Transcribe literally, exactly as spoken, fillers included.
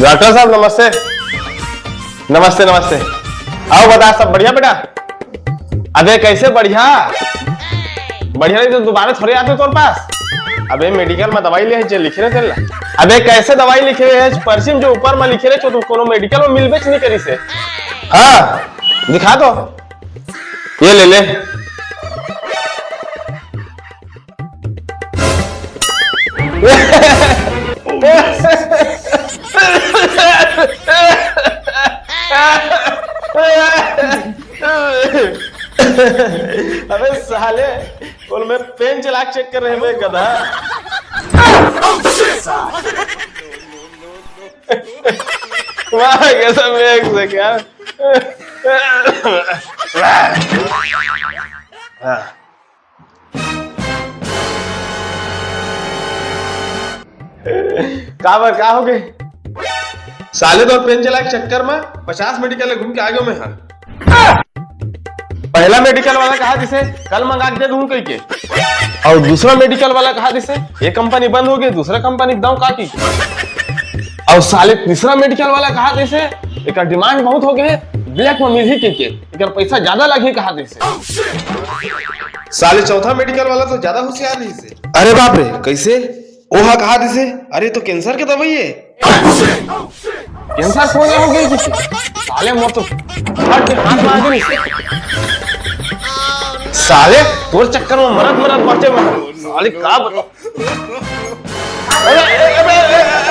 Doctor साहब, नमस्ते। नमस्ते, नमस्ते। आओ, बता, सब बढ़िया बेटा? अबे, कैसे बढ़िया? बढ़िया नहीं तो दोबारा थोड़े आते तोर पास। अबे, मेडिकल में दवाई ले हे, जे लिखे रहे तेला। अबे, कैसे दवाई लिखे रहे हे? पर्ची में जो ऊपर में लिखे रहे, जो तो कोनो मेडिकल में मिलबे च नहीं करी से। हाँ, दिखा दो। ये ले ले। अबे साले, बोल, मैं पेन चला के चेक कर रहे हैं बे, गधा। वाह, कैसा मैं एक से क्या? हाँ। का बर, का हो गए? साले, तो पेन चला के चक्कर में पचास मेडिकल घूम के आ गयो मैं, हाँ। पहला मेडिकल वाला कहा दिसे, "कल मंगा के दे दूं," कह के, और दूसरा मेडिकल वाला कहा दिसे, "ये कंपनी बंद हो गई, दूसरा कंपनी के दाव का की।" और साले, तीसरा मेडिकल वाला कहा दिसे, "एकर डिमांड बहुत हो गए, ब्लैक में मिलही," कह के, "एकर पैसा ज्यादा लगही," कहा दिसे। साले, चौथा मेडिकल वाला तो ज्यादा होशियार रहिसे। अरे बाप रे, कैसे? ओहा कहा दिसे, "अरे, तो कैंसर के दवाई है।" कैंसर हो गया, हो गया किसी? साले, मोर तो फट के हाथ मार दे। साले, तोर चक्कर में मरत मरत बचे मैं। साले, का बता? अरे, अरे, अरे, अरे, अरे।